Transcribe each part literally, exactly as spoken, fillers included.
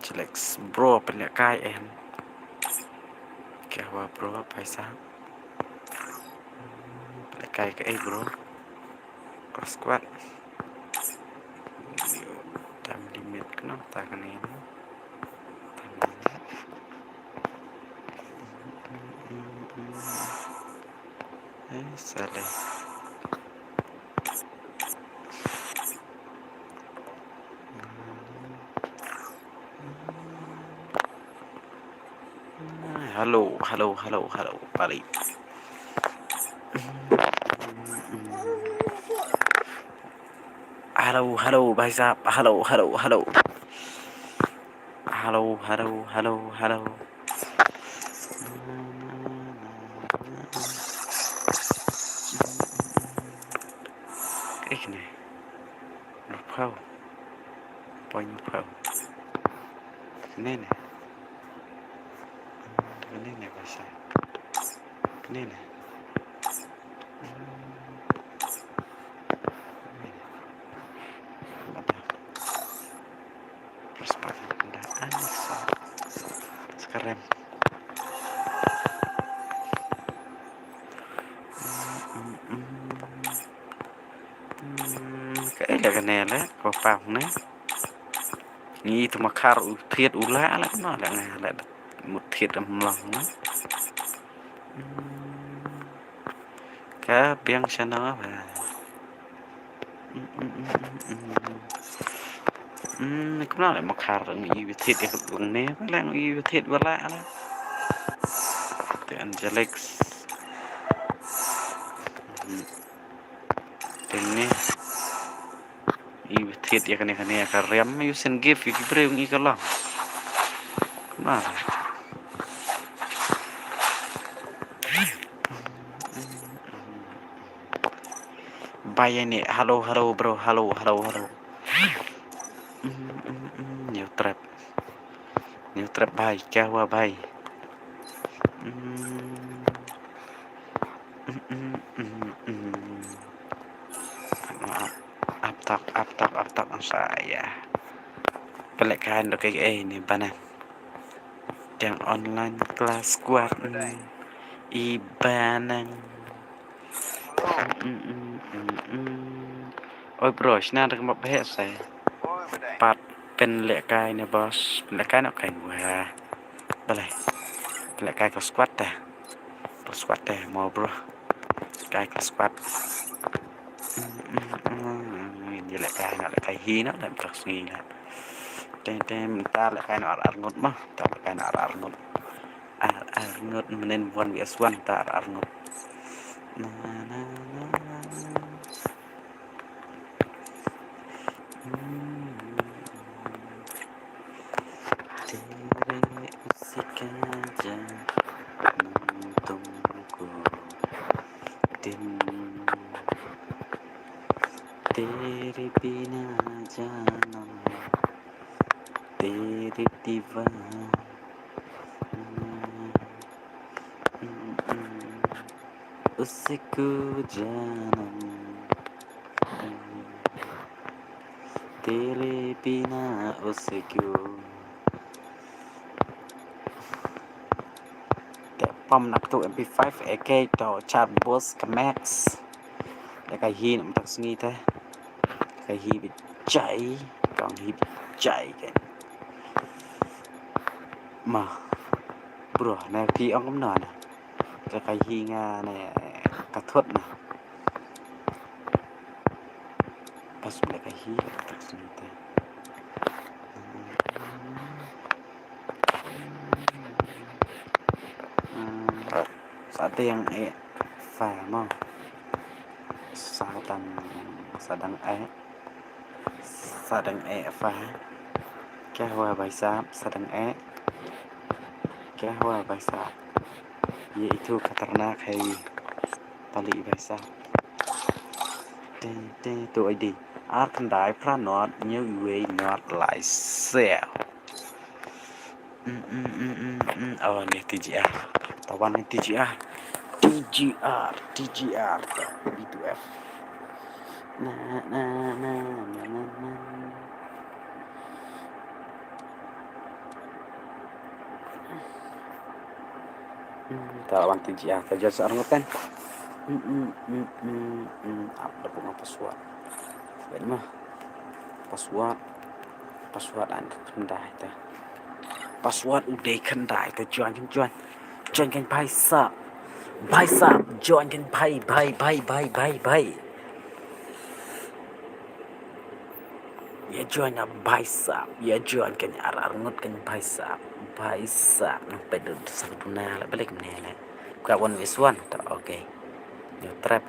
Chalex bro, pynlehkai em. Kya hua bro, paisa. Pynlehkai kaei bro? Cross squad. Time limit kano ta kane. Eh, salah. Hello, hello, hello, hello, pali. Hello, hello, bhai sahab, hello, hello, hello. Hello, hello, hello, hello. Kaei kane? Hynñiewphew. Point hynñiewphew. Kane ne. Kane ne, bhai sahab. Kane ne. Kane ne. Bada. Prosper, bada. Ah, sa-, sekarang. Hmm, kaei la kane la, ko pang ne. Ngi tu makhar u thied u la la, no la nga la mut thied am long ne. Hmm. Ka biang shano ba. Hmm, kumno la makhar ngi ïa thied ïa ka ne, la ngi ïa thied ba la la. Te Angelix. Hmm. Te ne. Ïa thied ïa kane kane ka riam ïa send gift ïa ki briew ngi ka long. Kumno. Bye ne. Hello, hello, bro. Hello, hello, hello. Hmm, hmm, hmm. New trap. New trap bhai. Kya hua bhai? Hmm. Hmm, hmm, hmm, hmm. Up top, up top, up top, ang saya. Pynlehkai noh kaei ne Banang. Dang online class squad ne. I Banang. Mm, mm, mm, mm, mm. Oi bro, shna da ka map bheh sai. Pat pynlehkai ne boss, pynlehkai noh kai wa. Balei? Pynlehkai ka squad ta. Ka squad ta mo bro. Kai ka squad. Mm, mm, mm, mm. Ïa lehkai noh, lehkai hi noh, lehkai sngi noh. Te te mynta lehkai noh ar ar ngut mo, mynta lehkai noh ar ar ngut. Ar ar ngut, mynnin one versus one ta ar ar ngut. Na, na, na, na, na. Hmm. Tere usi ka janam tumko din, tere bina janam, tere diwana. Usi ko janam, tere bina usi ko. Te pam na tu M P five A K to chat boss ka max. Te ka hi nam tak sngi te. Ka hi bi jai, ka hi bi jai ke. Ma. Bro, na pi ong kumno na. Ka ka hi nga ne ka thot na. Pas bla ka hi tak sngi te. Hmm. Sa tiang e fa mo. Sa dang, sa dang e. Sa dang e fa. Kya hua bhai sahab, sa dang e. Kya hua bhai sahab. Ye itu khatarnak hai. Pali bhai sahab. Te, te, tu ai di. Ar khyndai phra not, hynñiew wei not lai saw. Mm, mm, mm, mm, mm. Oh, ni T G R. Tawan ni T G R. T G R, T G R. B two F. Na, na, na, na, na, na. Hmm, ta wan ti ji ah, ta join sa arngut kan. Hmm, hmm, hmm, hmm, hmm. Ap da bunga password. Wait ma. Password. Password an khyndai ta. Password u dei khyndai ta, join kan join. Join kan bhai sahab. Bhai sahab, join kan bhai, bhai, bhai, bhai, bhai, bhai. Ïa join na bhai sahab, ïa join kan ar arngut kan bhai sahab, bhai sahab, nang peit dut sa duna la balik ne la. Ka one is one, ta, okay. Ïa trap.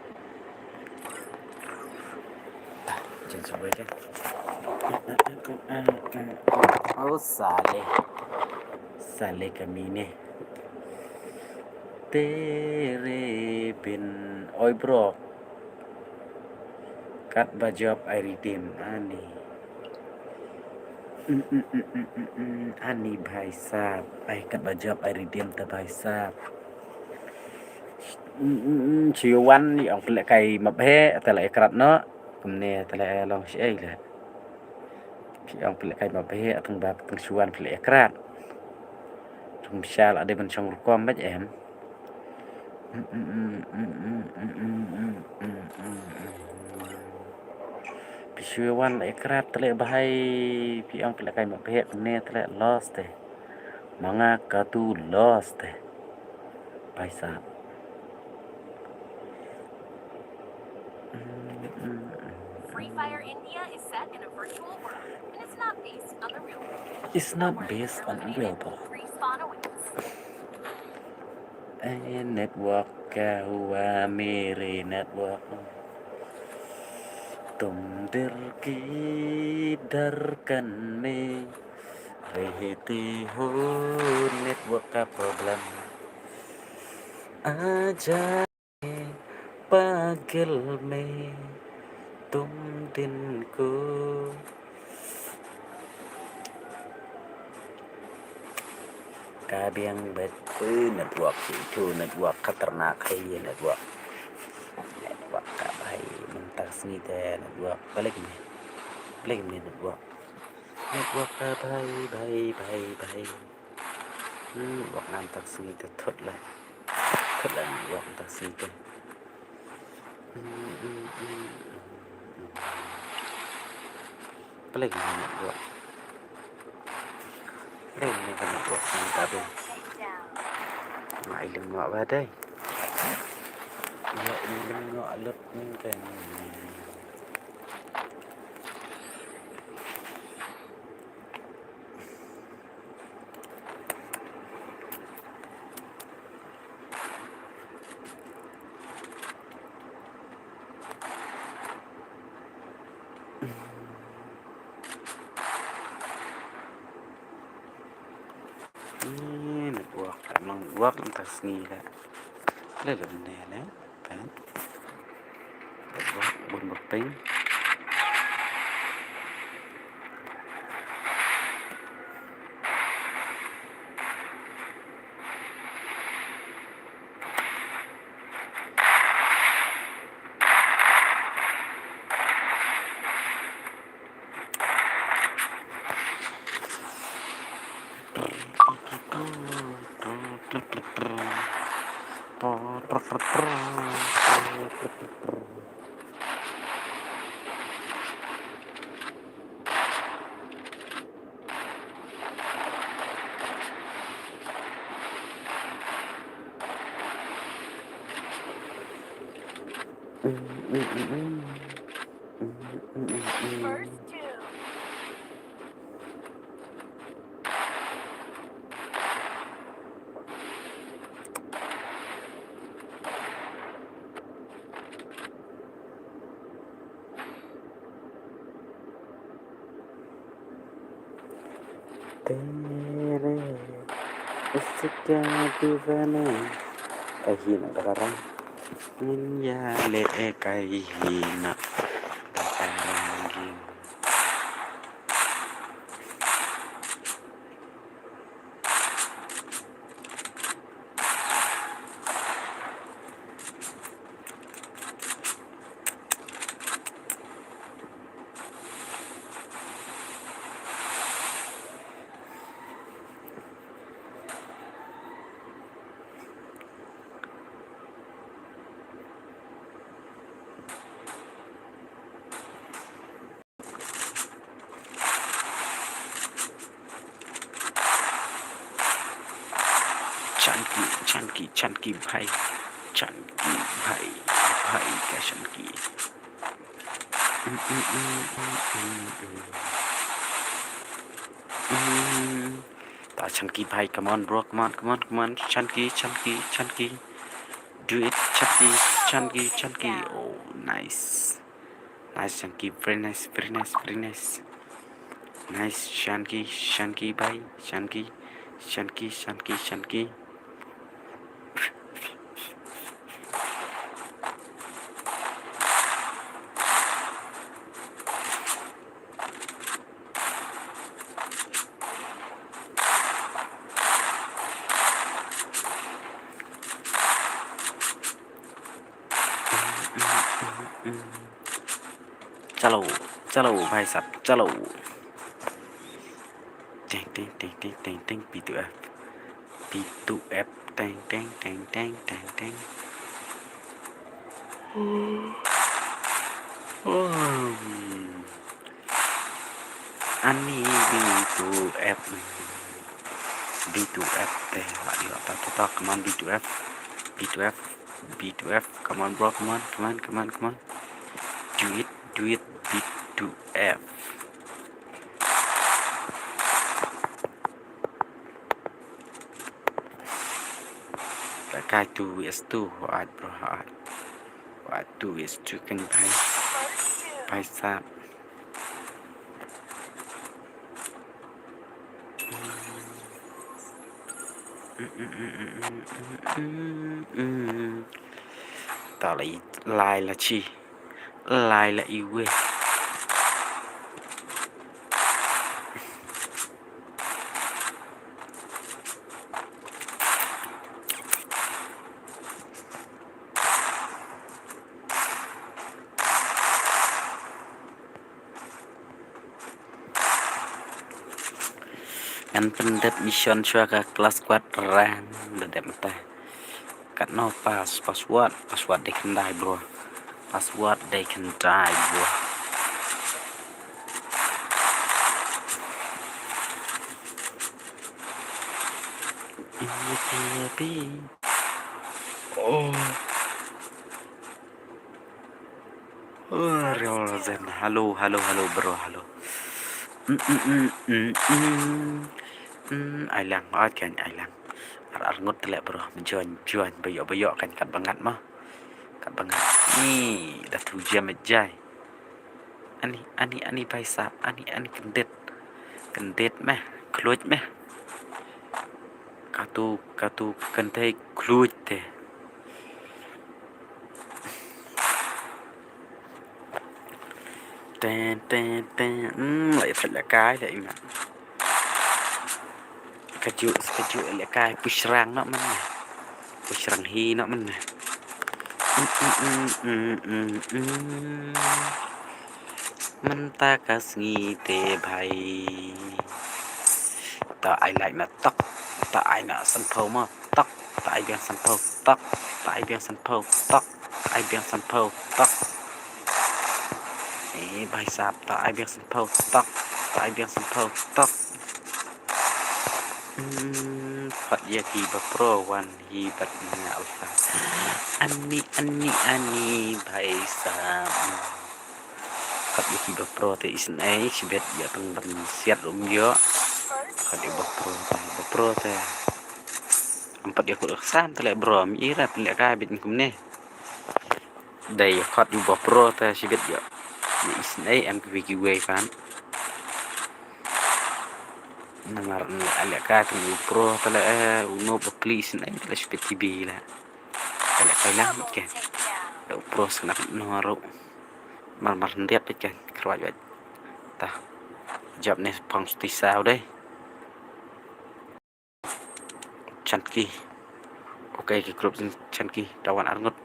Ta, join sa balik. Oh, sale. Sale kamine. Tere bin, oi bro. Katba jop ai redeem ani. Mm, mm, mm, mm, mm, mm. Ani bhai sahab. Ai katba jop ai redeem ta bhai sahab. Mm, mm, mm. Shu wan ïa ong pynlehkai map he, ta la ïa krat noh. Kumne ta la ïa long shi ei la. Shu ong pynlehkai map he, tang ba tang shu wan pynleh ïa krat. Tang bishar la dei ban shong rukom bad em. Phi shu wan la ïa krat tleh bhai, phi ong phi la kai ma phi ne tleh lost te. Ma nga katu lost te. Bhai sahab. Free Fire India is set in a virtual world, and it's not based on the real world. It's not based on the real world. Free spawn awaits. ए नेटवर्क क्या हुआ मेरे नेटवर्क, तुम दिल की धड़कन में रहते हो, नेटवर्क का प्रॉब्लम, आजा पागल मैं तुम दिन को. Ka biang bet, eh, network itu, network khatarnak hai, network. Network ka bhai, mynta sngi te network. Balik ni. Balik ni network. Network ka bhai, bhai, bhai, bhai. Hmm, network mynta sngi te thut la. Thut la network mynta sngi te. Play ka network. Play ka network ni ka dei. Nga i lyngngoh ba dei. Nga i lyngngoh lut ni kan. Ni network, network mynta sngi la. Leh leh ne leh. Kan? Bun bapeng. तेरे इश्क का दीवाना. Ka hi na ka rang. Ngin ïa leh ka hi na ka rang. Chanki, Chanki, Chanki bhai. Chanki bhai, bhai ka Chanki. Ta Chanki bhai, come on bro, come on, come on, come on. Chanki, Chanki, Chanki. Do it, Chanki, Chanki, Chanki. Oh, nice. Nice, Chanki. Very nice, very nice, very nice. Nice, Chanki, Chanki bhai, Chanki, Chanki, Chanki, Chanki. Chalo, chalo, bhai sahab, chalo. Teng, teng, teng, teng, teng, teng, B two F. B two F, teng, teng, teng, teng, teng, teng. Ani B two F. B two F, eh, lak ïoh ta, ta, ta, come on, B two F. B two F, B two F, come on, bro, come on, come on, come on, come on. Do it, do it, B two F. Ka kai two V S two, hooid bro, hooid. Hooid, two V S two kan bhai. Bhai sahab. Ta la i lai la chi. Lai la iwei. Ngan pyndep mission shuwa ka class squad rank, da dep mynta. Katno pass, password, password dei khyndai bro. Password dei khyndai bro. Oh. Oh, Real Zen. Hello, hello, hello, bro, hello. Mm, mm, mm, mm, mm. Mm, ai lang, ot kan ai lang. Ar ar ngut te leh, bro, join, join, ba ïoh, ba ïoh kan kat ba ngat ma. Kat ba ngat. Ni, da tu jam jai. Ani, ani, ani bhai sahab, ani, ani kyndit. Kyndit meh, khluid meh. Katu, katu kynthei khluid te. Ten, ten, ten. Hmm, la ïa thait la kai la ïa nga. Kajuh, kajuh la kai, pyrshang noh man. Pyrshang hi noh man. Mm, mm, mm, mm, mm, mm. Mynta ka sngi te bhai. Ta ai like na tok. Ta ai na sanphew mo tok. Ta ai biang sanphew tok. Ta ai biang sanphew tok. Ta ai biang sanphew tok. Eh, bhai sahab, ta ai biang sanphew tok. Ta ai biang sanphew tok. Hmm, pat ïa ki ba pro wan hi bad nga alpha. Ani, ani, ani, bhai sahab. Pat ïa ki ba pro te isnei, shibit ïa tang ban siat um ïoh. Pat ïa ba pro te, ba pro te. Am pat ïa khot sam te leh bro, mi ira pynleh ka bit kumne. Dei ïa khot ïa ba pro te shibit ïa. Ïa isnei em ki wei ki wei kan. Namar leh ka tu ïa ba pro te leh, eh, uno ba pli isnei te leh shibit ki bi leh. Te leh kai lang ke. Ïa ba pro sngap no ro. Mar mar ndiat ke khrwai wai. Ta. Jop ne phong sti saw dei. Chanki. Okay, ki group jong Chanki. Da wan arngut.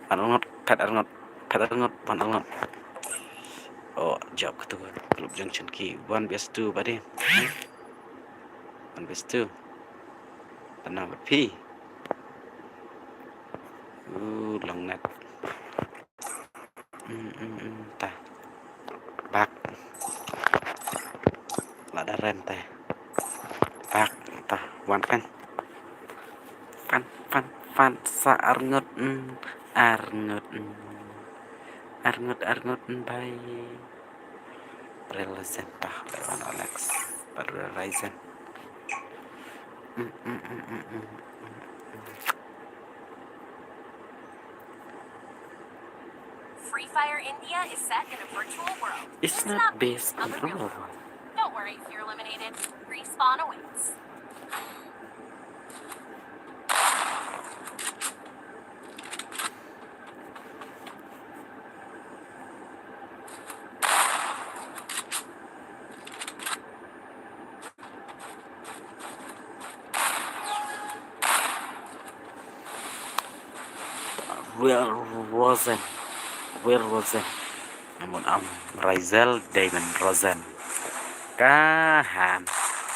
Wan arngut, phet arngut, phet arngut, wan arngut. Oh, jop katu group jong Chanki. One best two bad. One best two. Pynang bad phi. Uh, long net. Mm, mm, mm, ta. Bak. La da ren ta. Bak, ta. Wan kan. Fan, fan, fan, sa arngut, mm, arngut, mm. Arngut, arngut, mm, bye. Real Zen, tah, lawan Alex. Baru Ryzen. Mm, mm, mm, mm, mm, mm, mm. Free Fire India is set in a virtual world. It's not based on real world. Don't worry if you're eliminated. Respawn awaits. Real Rosen. Real Rosen. Namun am Razel Damon Rosen. Kahan.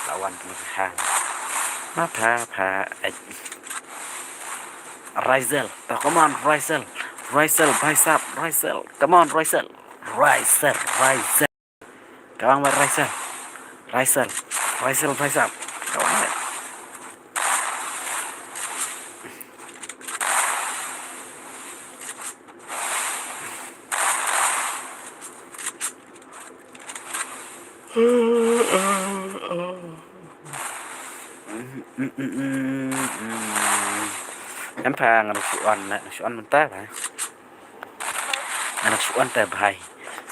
Lawan tu kahan. Ma pha pha. Eh. Razel. Tah, come on, Razel. Razel, bicep, Razel. Come on, Razel. Razel, Razel. Ka bang bad Raisel. Raisel. Raisel, Raisel. Ka bang bad. Em pha ngan shu on, shu on mynta pha. Nga shu on te bhai.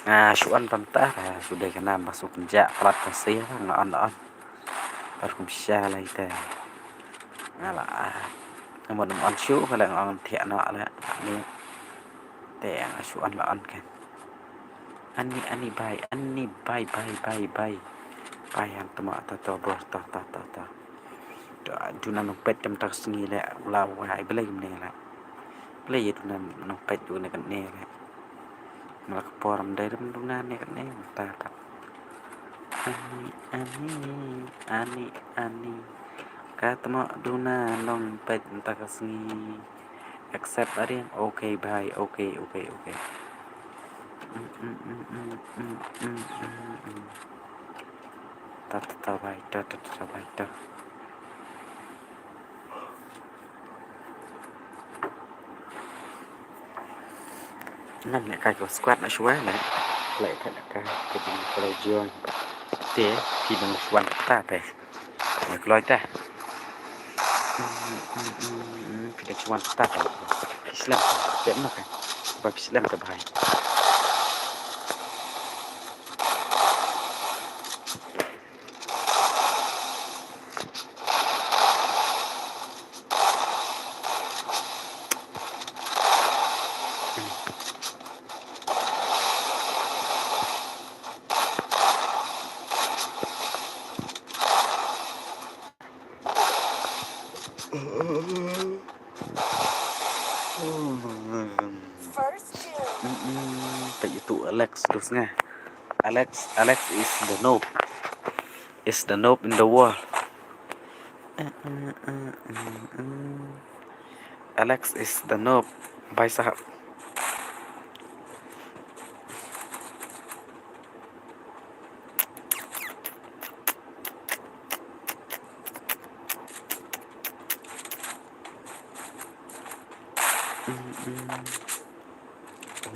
Nga shu on te mynta, shu dei ka nam ba shu kynjah palat ka sia, nga on la on. Par kum sha lai te. Nga la, ah, nga mon on shu, ka la nga on thiah noh la. Ni. Te nga shu on la on kan. Ani, ani bhai, ani bhai, bhai, bhai, bhai. Bhai yang tama ta ta bor ta ta ta ta. Duna nong pet jam tak sngi le, la wai, belai mne la. Play ïa duna nong peit duna kan ne re. Mala ka por am dei dum duna ne kan ne ta ta. Ani, ani, ani, ani. Ka tmo duna nong peit mynta ka sngi. Accept ariang. Okay bhai. Okay, okay, okay. Mm, mm, mm. Ta ta ta bhai ta ta ta bhai ta. Ngan leh kai ko squad na shuwa leh. Leh kai leh kai ka jing ko leh join. Te ki dang shuwa ta te. Leh kloi ta. Ki dang shuwa ta te. Ki slem ta. Te no kai. Ba ki slem ta bhai. First kill. Mm-mm. Peit ïa tu Alex terus nga. Alex, Alex is the noob. Is the noob in the world. Alex is the noob. Bhai sahab.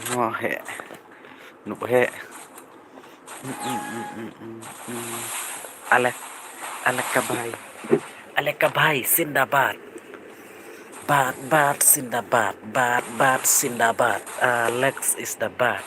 Mo he. Nup he. Alek. Alek ka bhai. Alek ka bhai, zindabad. Bad, bad, zindabad. Bad, bad, zindabad. Alex is the bad.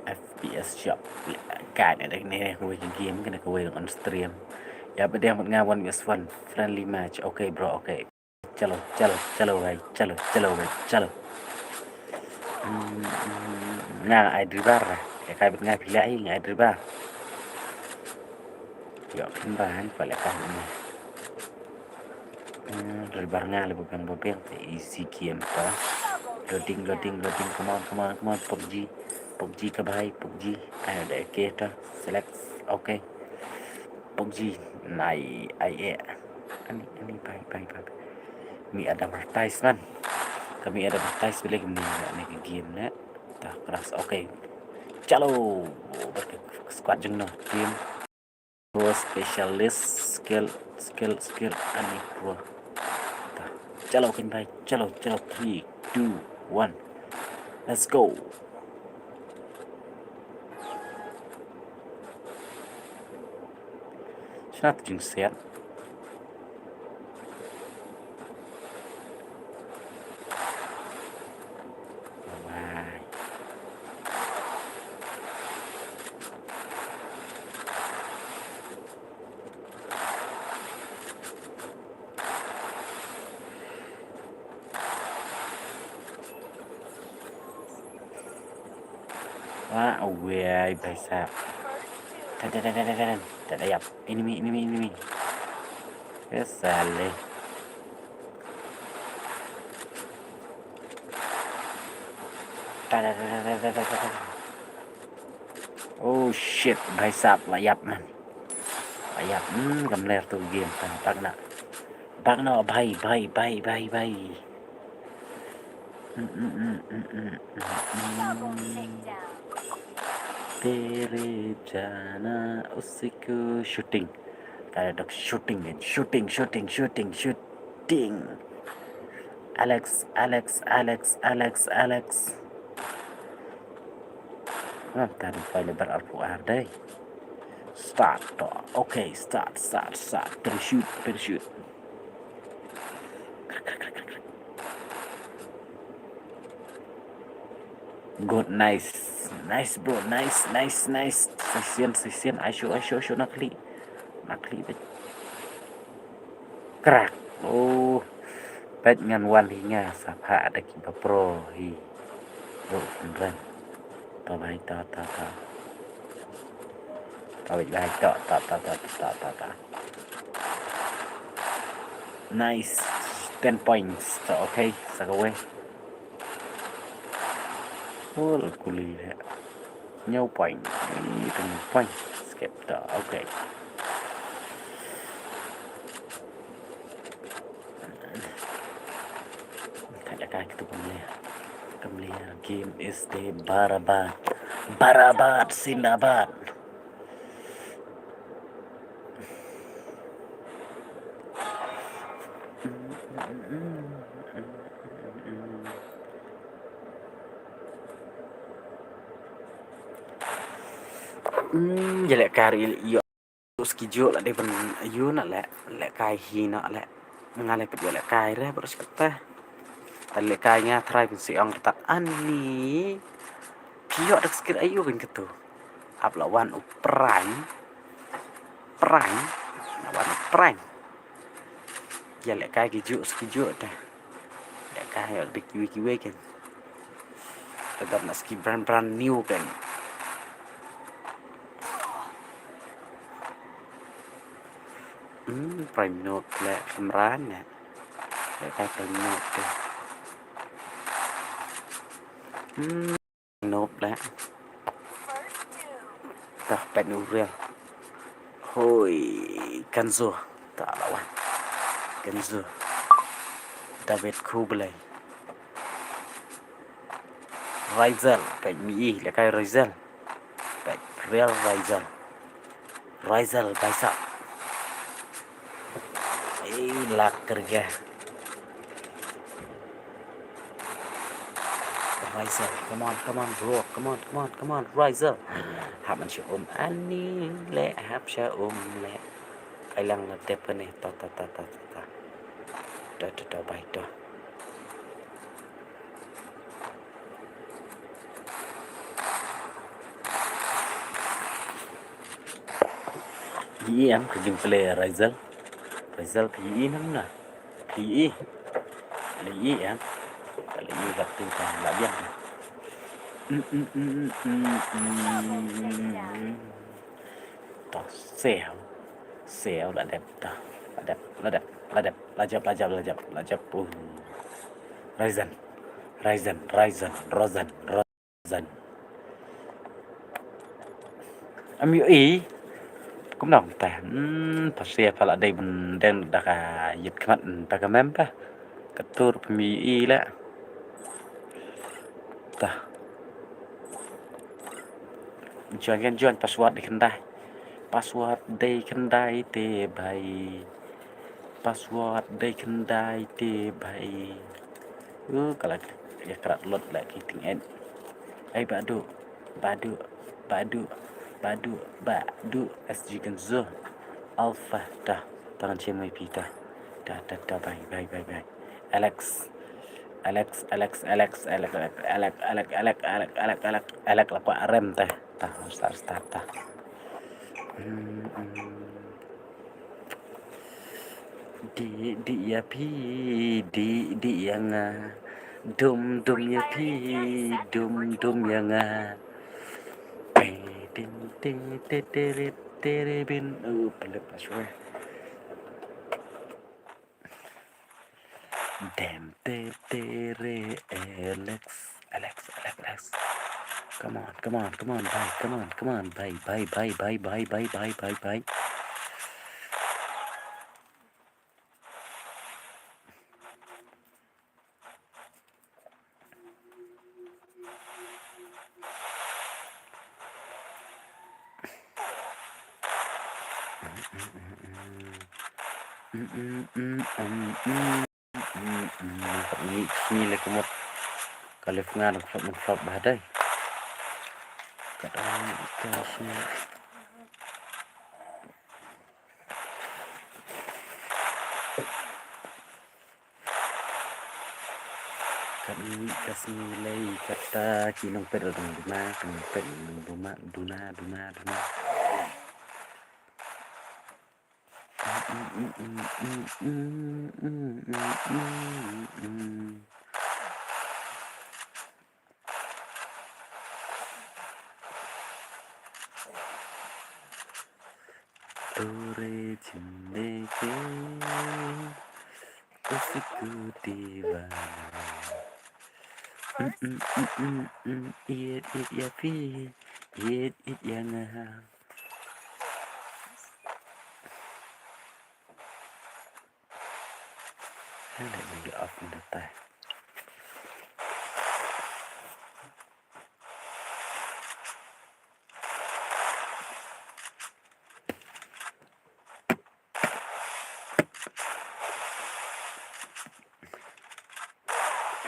F P S shop. Ka ne da ne kawei ka game, ka ne kawei on stream. Ïa ba dang bad nga one versus one friendly match. Okay bro, okay. Chalo, chalo, chalo bhai, chalo, chalo bhai, chalo. Hmm, hmm, nga ai driver. Ka kai bad nga phi la ai nga ai driver. Ïoh phin ba han pale ka ni. Hmm, dari barnga le babeng babeng te easy game ta. Loading, loading, loading. Come on, come on, come on. PUBG, PUBG ka bhai, PUBG. Ayo, da ke ta. Select. Okay. PUBG. Nai, ai eh. Ani, ani, bhai, bhai, bhai. Mi ada advertise man. Kami ada advertise balik ni ni ke game ne. Ta keras. Okay. Chalo. Ber ke squad jong no. Team. Pro specialist skill, skill, skill, ani pro. Ta. Chalo kin bhai, chalo, chalo, three, two, one. Let's go. Shna tu jingsiat. Bye. Wah, away, bhai sahab. Tada, tada, tada, tada. Tada, yap. Enemy, enemy, enemy. Yes, sale. Tada, tada, tada, tada, tada. Oh shit, bhai sahab, la yap man. La yap, hmm, kam ler tu game ta. Bhag na. Bhag na, bhai, bhai, bhai, bhai, bhai. Hmm, hmm, hmm, hmm, hmm, hmm, hmm. Tere jana usi ko shooting. Kare dok shooting, shooting, shooting, shooting, shooting. Alex, Alex, Alex, Alex, Alex. Ngam tadi poi lebar arphew ar dei. Start to. Okay, start, start, start. Parachute, parachute. Good, nice. Nice, bro. Nice, nice, nice. Sa shisien, sa shisien. Ai shu, ai shu, ai shu, na khlieh. Na khlieh beit. Crack. Oh. Beit ngan wan hi nga sa phah da kiba pro hi. Bro, kynrang. To bhai, to, to, to. To bhai, bhai, to, to, to. Nice. Ten points. To, okay. Sa kawei. Full kuli le. Hynñiew point. Ih, hynñiew point. Skip ta. Okay. Ka jaka kitu kam leh. Kam leh game is the barabad. Barabad zindabad. Hmm, ïa leh kai ïa ski juk la dei ban ïa na leh, leh kai hi na leh. Nga leh peit ïa leh kai re baroh shi katta. Leh kai nga trai ban sih ong tat ani. Phi ïoh da ka skill aïu kan katu. Hap la wan u prank. Prank. La wan u prank. Ïa leh kai ki juk, ski juk ta. Leh kai ïa bik kiwei kiwei kan. Te dap na ski brand, brand new kan. Hmm, prime note leh kamran ne. Leh kai prime note te. Hmm. Nope leh. Tah, peit u Real. Hoi, Kenzo. Tah, la wan. Kenzo. David Kublai. Razel, peit mi i, leh kai Razel. Peit Real Razel. Razel, bhai sahab. Ei, lak kerja. Razel, come on, come on, bro. Come on, come on, come on, Razel. Hap man sha um ani leh, hap sha um leh. Ai lang la dep kane, ta, ta, ta. Ta, ta, ta, bhai, ta. Ïohi em ka gameplay Razel. Razel ka ïohi nam na. Ka ïohi. La ïohi em. Ka la ïohi kat tu ka la biang. Mm, mm, mm, mm, mm, mm. Ta sel. Sel la dep ta. La dep, la dep, la dep. La jop, la jop, la jop, la jop. Uh. Ryzen. Ryzen, Ryzen, Rozen, Rozen. Em ïohi. Kumno te? Hmm, pasi pha la dei ban deng da ka ïit khmat da ka mem pa. Ka tur phi ïohi la. Ta. Join kan join, password dei khyndai. Password dei khyndai te bhai. Password dei khyndai te bhai. Uh, ka la ïakrat lut la ki ting en. Ai badu, badu, badu, badu, badu. S G Kenzo. Alpha ta. Tangan chen mai pi ta. Ta, ta, ta, bhai, bhai, bhai, bhai. Alex. Alex, Alex, Alex, Alex, Alex, Alex, Alex, Alex, Alex, Alex, Alex, la kwah rem te. Ta, start, start, ta. Hmm, hmm. Dih, dih ïa phi, dih, dih ïa nga. Dum, dum ïa phi, dum, dum ïa nga. Te, te, te, te, te, re, te, re, bin. Oh, pelet pas weh. Dem te te re, Alex. Alex, Alex, Alex. Come on, come on, come on, bhai, come on, come on, bhai, bhai, bhai. Ngi sngi le kumut. Ka left nga dang flop, dang flop ba dei. Ka dang ka sngi. Ka sngi, ka sngi lei kata ki nongpet dang duna, ki nongpet dang duna, duna, duna, duna. Tore jinde ke usiku divana. Mm, mm, mm, mm, mm. Iet, iet, ya phi. Iet, iet, ya nga. Hang let me off the tie.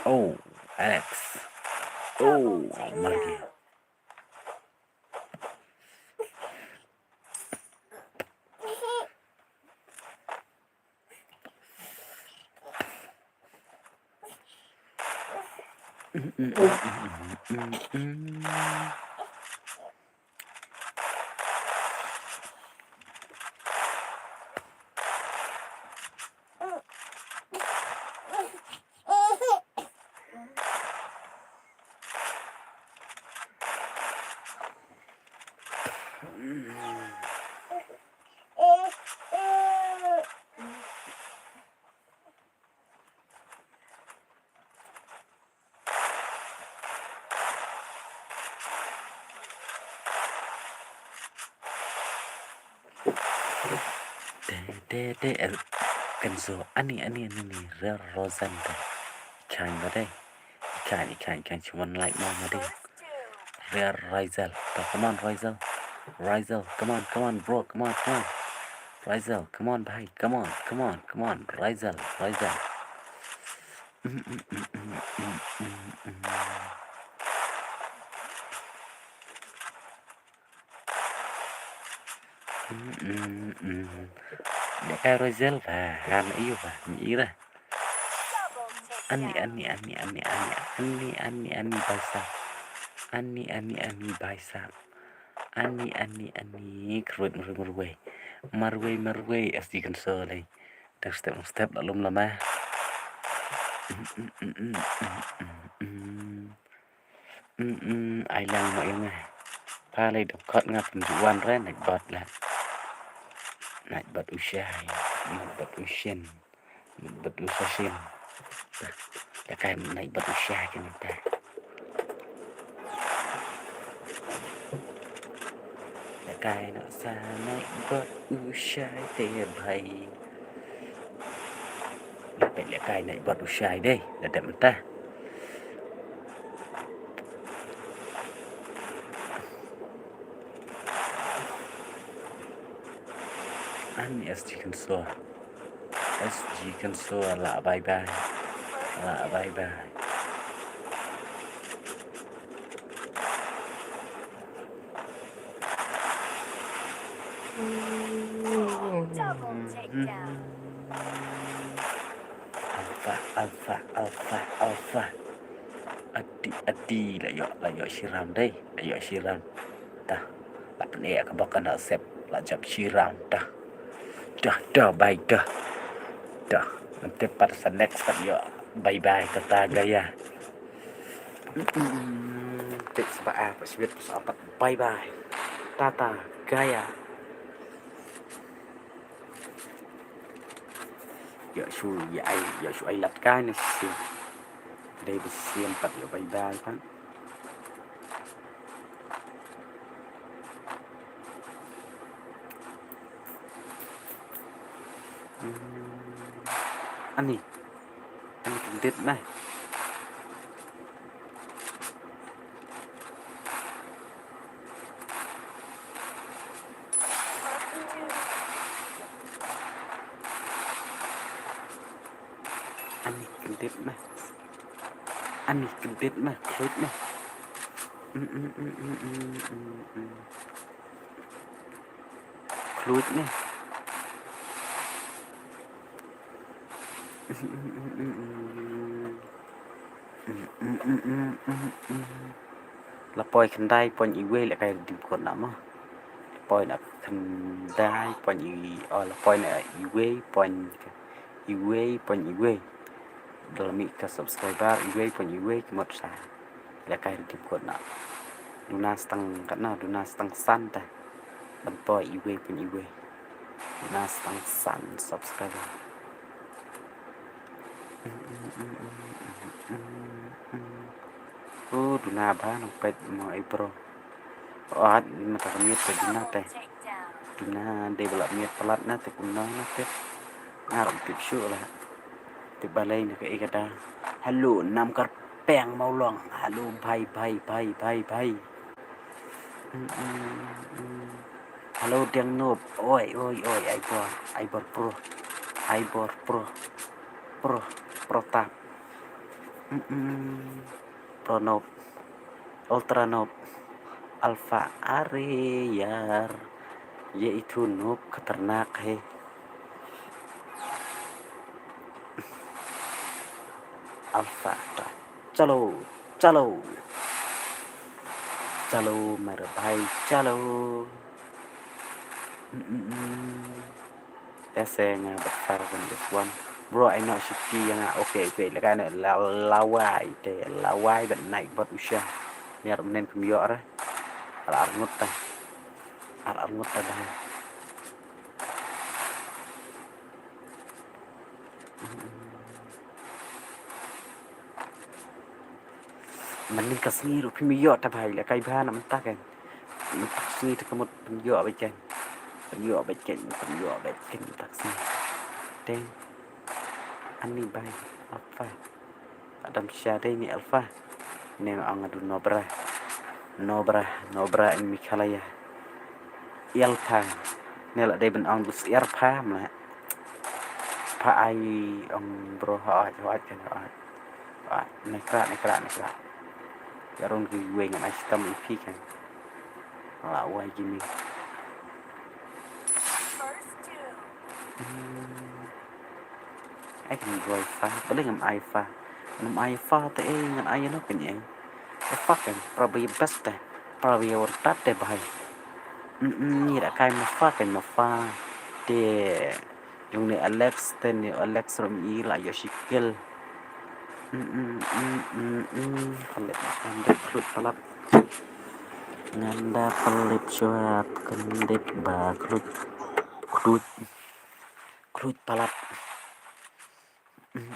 Oh, Alex. Oh, Margie. Te, te, te, eh, Kenzo, ani, ani, ani, ani, Rare Rozen te. Kan ba dei. Ikan, ikan, ikan, cuma like mo ma dei. Rare Ryzel. Ta, come on, Ryzel. Ryzel, come on, come on, bro, come on, come on. Ryzel, come on, bhai, come on, come on, come on. Ryzel, Ryzel. Dei ka Ryzel ba, han ayu ba, ni ira. Ani, ani, ani, ani, ani, ani, ani, ani, bhai sahab. Ani, ani, ani, bhai sahab. Ani, ani, ani, kruid marwei, marwei. Marwei, marwei, S G Kenzo lei. Dang step, dang step, la lum lama. Mm, mm, ai lang mo ïa nga. Pha lei dang kot nga pynjuan re, nait bot la. Nait bot u shai, nait bot u shen. Bad u sa sien. Lehkai na bad u shai kane te. Lehkai na sa na bad u shai te bhai. Lehkai, lehkai na bad u shai dei. Lada mynta. Ani S G Kynsoh. S G Kynsoh lah bye bye. Lah bye bye. Double takedown. Alpha, alpha, alpha, alpha. Ati, ati, la ïoh, la ïoh shi round dei, la ïoh shi round. Dah, la pyneh ka bok ka na sep, la jop shi round, dah. Dah, dah, bye, dah. Dah, nanti pat sa next pat ïoh. Bye bye, tata gaya. Tip saba ah, pat sibit, pat sa pat, bye bye. Tata gaya. Ïoh shu, ïa ai, ïoh shu ai lat kai ne shisien. Dei ba shisien pat ïoh bye bye pat. Hmm. Ani. Ani kyndit nai. Ani kyndit nai. Ani kyndit nai. Kyndit nai. Mm, mm, mm. Khluit ne. La poi khyndai point iwei lehkai redeem code na mo. La poi na khyndai point i, oh, la poi na iwei point, iwei point iwei. Da la mih ka subscriber iwei point iwei ki mut sa. Lehkai redeem code na. Duna stang katno, duna stang san te. Ban poi iwei point iwei. Duna stang san subscriber. Oh, duna ba nang peit mo ai bro. Wat, mynta ka miet ka duna te. Duna dei ba la miet palat na te kumno na te. Nga ruh tip shuh la. Tip balei na ka i ka da. Hello, Nam Kyrpeng Mawlong. Hello, bhai, bhai, bhai, bhai, bhai. Mm, mm, mm. Hello, Deng Nop. Oi, oi, oi, ai bor, ai bor pro. Ai bor pro. Pro, pro tap. Mm, mm. Pro Nop. Ultra Nop. Alpha, are yaar. Ye itu Nop khatarnak hai. Alpha, chalo, chalo. Chalo mere bhai, chalo. Mm, mm, mm. Te se nga bad Far One is One. Bro, ai noh shiti ïa nga. Okay, okay, lehkai ne la, lawai te, lawai bad Nike bad u sha. Niar mnen kum ïoh re. Ar ar ngut ta. Ar ar ngut ta dai. Mynnin ka sngi ruh phim ïoh ta bhai, lehkai bha na mynta kan. Mynta ka sngi te ka mut pynïoh beit kan. Pynïoh beit kan, pynïoh beit kan mynta ka sngi. Te ani bhai, Alpha. Adam sha dei ni Alpha. Ne nga ong adu Nobra. Nobra, Nobra in Meghalaya. Alpha. Ne la dei ban ong dus Alpha mla. Pha ai ong bro, hooid, hooid kan, hooid. Hooid, ne kra, ne kra, ne kra. Ka rung ki wei ngan ai shitom i phi kan. La wai ki mi. Hmm. Ai kan roi fa, balei ngam ai fa. Ngam ai fa te ei, ngan ai ïa no kan ei. Fa kan, para ba ïa best te. Para ba ïa wyrtat te bhai. Mm, mm, ngi da kai ma fa kan ma fa. Te Yung ne Alex, te ne Alex rum i la ïoh shi kill. Mm, mm, mm, mm, mm. Palat, ngan da khluit palat. Ngan da palat shuwa, kyndit ba khluit. Khluit. Khluit palat. Alek.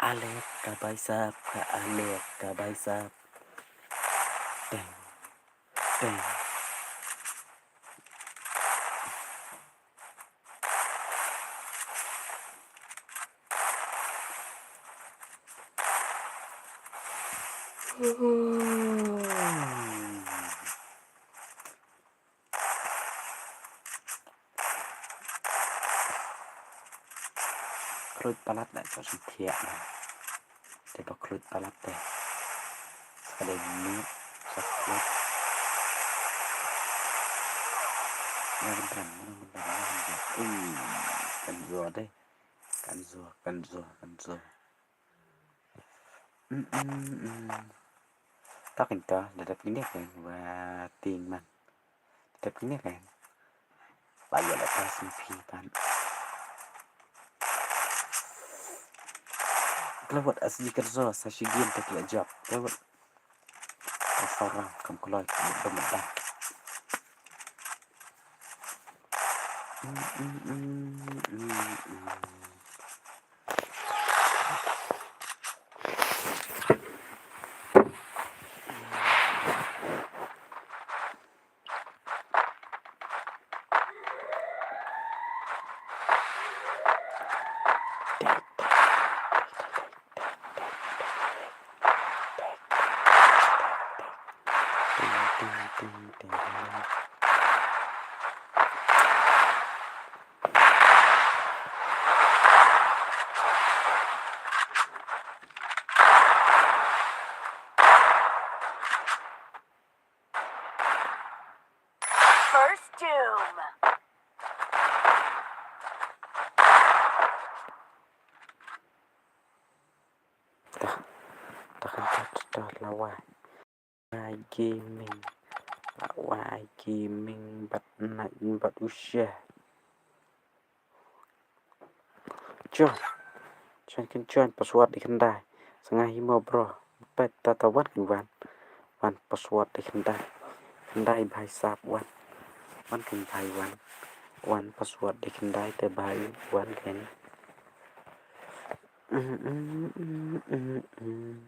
Alek ka bai sap, ka Alek ka bai sap. Teng. Teng. Khluit palat da, ka sngewthuh na. Te ba khluit palat te. Sa dei ni, sa khluit. Ngan ram, ngan ram, ngan ram. Ui, kan jua te. Kan jua, kan jua, kan jua. Mm, mm, mm. Ta kan ta, da dap kine kan, wa ting man. Da dap kine kan. Ba ïa la ta sngewthuh pan. Klawat asli kan jua, sa shi game ta ki la jop. Klawat. Ka sarang kam kloi, dum dum. First Doom. Tah, tah, tah, tah, tah, lawa. Gaming. Lawa Gaming bad na bad usha. Join. Join kan join, password dei khyndai. Sa nga hi mo bro. Peit ta ta wan ki wan. Wan password dei khyndai. Khyndai bhai sap wan. Wan kan bhai wan. Wan password dei khyndai te bhai wan kan. Mm, mm, mm, mm, mm.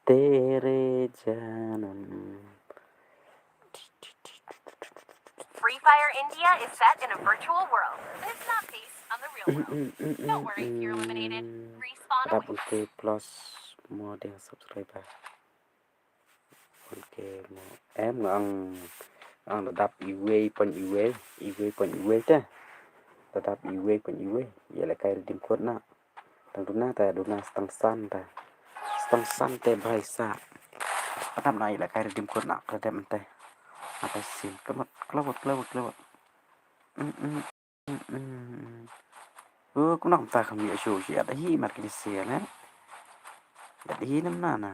Tere janam. Free Fire India is set in a virtual world. But it's not based on the real world. Don't worry if you're eliminated. Respawn awaits. Plus model subscriber. Ok, mo. Em nga ang, ang da dap iwei point iwei, iwei point iwei te. Da dap iwei point iwei. Ïa la kai redeem code na. Tang duna te, duna stang san te. Stang san te bhai sa. Adam na ïa la kai redeem code na, kredem te. Apa sin, kemot, kelewat, kelewat, kelewat. Mm, mm. Mm, mm, mm. Oh, kumno kumta kam ïoh shuh shuh ïa da hi mat kine sia le. Ïa da hi nam na na.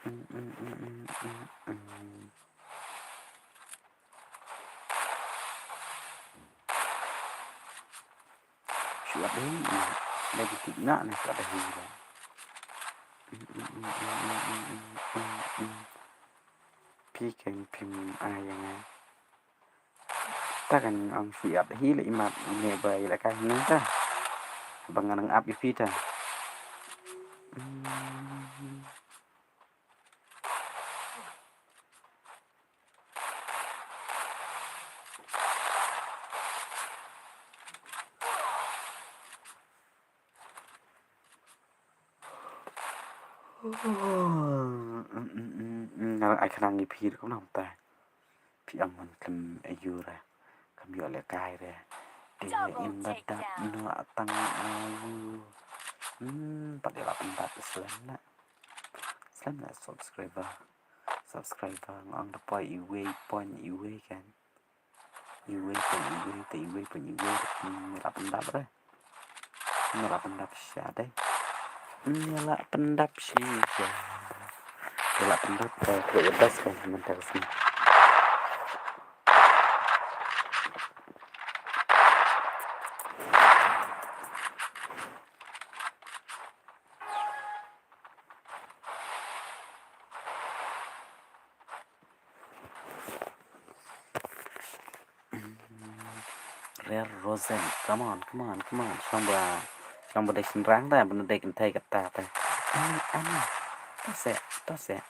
Mm, mm, mm, mm, mm, mm. Shuh ïa da hi na. Da ki tik na na shuh ïa da hi le. Mm, mm, mm. Phi kan phim ai ïa nga. Ta kan ong shu ïap hi la imat ne ba ïa la ka hynne ta. Ba ngan nang ap ïa phi ta. Hmm. Nga ai khnang ïa phi ruh kumno mynta. Phi ong man khlem aiu re. Kam ïoh lehkai re. Te in da dap no atang aiu. Hmm, pat ïa la pyndap slem na. Slem na subscriber. Subscriber nga ong da poi iwei point iwei kan. Iwei point iwei te iwei point iwei. Hmm, la pyndap re. Nga la pyndap shisha dei. Nga la pyndap shisha. Nga la pyndap, eh, khublei shibun mynta ka sngi. Rare Rosen, come on, come on, come on. Shu long ba, shu long ba dei shynrang te, ba dei kynthei kata te. Ani, ani. To seh, to seh.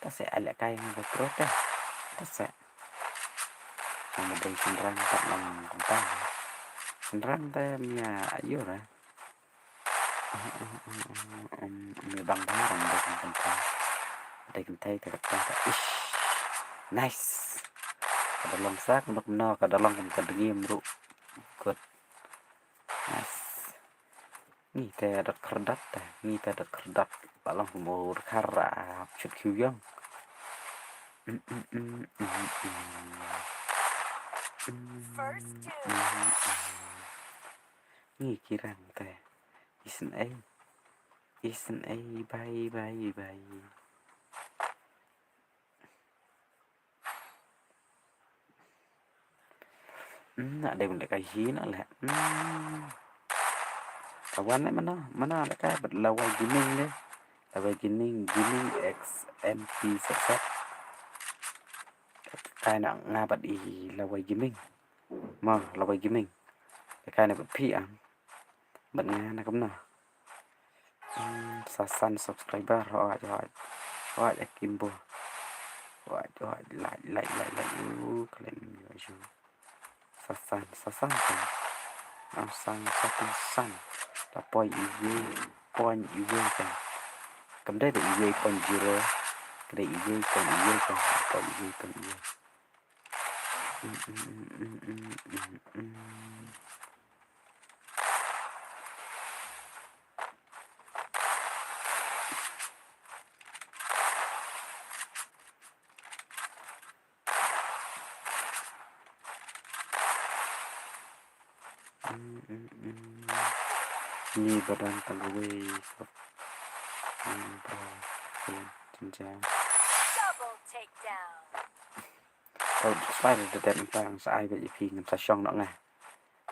To seh, ai lehkai nga ba pro te. To seh. Shu long ba dei shynrang te, long kumta. Shynrang te, mia aiu re. Em, em, em, em, em, bang bha ram dei kynthei. Dei kynthei te kata te. Ish. Nice. Ka da long sa kumno kumno, ka da long kum ka dngiem ruh. Good. Nice. Ngi te dot khyrdop te. Ngi te dot khyrdop. Ba long kum u dkhar, ah, chut khiew ïong. Mm, mm, mm, mm, mm. Mm, mm, mm. Ngi ki rang te. Isynei. Isynei, bye, bye, bye. Hmm, na dei ban lehkai hi na leh. Hmm. Ka wan ne mano, mano lehkai bad Lawei Gaming ne. Lawei Gaming, Gaming X M P set set. Kai na nga bad i Lawei Gaming. Ma, Lawei Gaming. Lehkai ne bad phi ang. Bad nga na kumno. Hmm, sa san subscriber, hooid, hooid. Hooid, a Kimbo. Hooid, hooid, like, like, like, like. Uh, khlem ïoh ju. Sa san, sa san kan. Am sang sa san san. La poi iwei point iwei kan. Kam dei da iwei point zero. Ka dei iwei point iwei kan. La poi iwei point iwei. Mm, mm, mm. Mm, mm, mm. Ni badan tang away. Mm, bro. Bro, jinjang. Double takedown. Tau duk spai da dep nta ngan sa ai bad ïa phi ngan sa shong noh nga.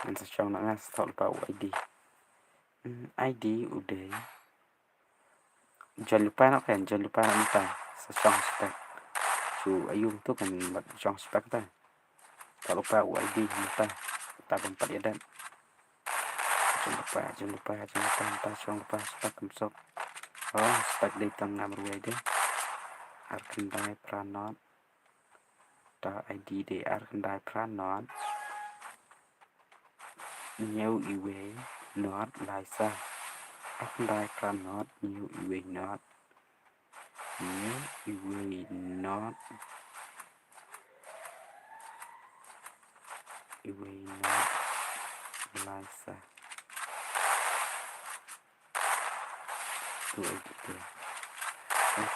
Ngan sa shong noh nga sa tau lypa u I D. Hmm, I D u dei. Jan lypa noh kan, jan lypa noh nta. Sa shong spek. Shu ayu tu kan bad shong spek ta. Tau lypa u I D nta. Ta bym pat ïa dep. Jan lypa, jan lypa, jan lypa nta shong lypa spek kum sok. Oh, spek dei tang nga marwei dei. Ar khyndai phra not. Ta I D dei ar khyndai phra not. Hynñiew iwei not lai sa. Ar khyndai phra not hynñiew iwei not. Hynñiew iwei not. Iwei not lai sa. Tu I D dei.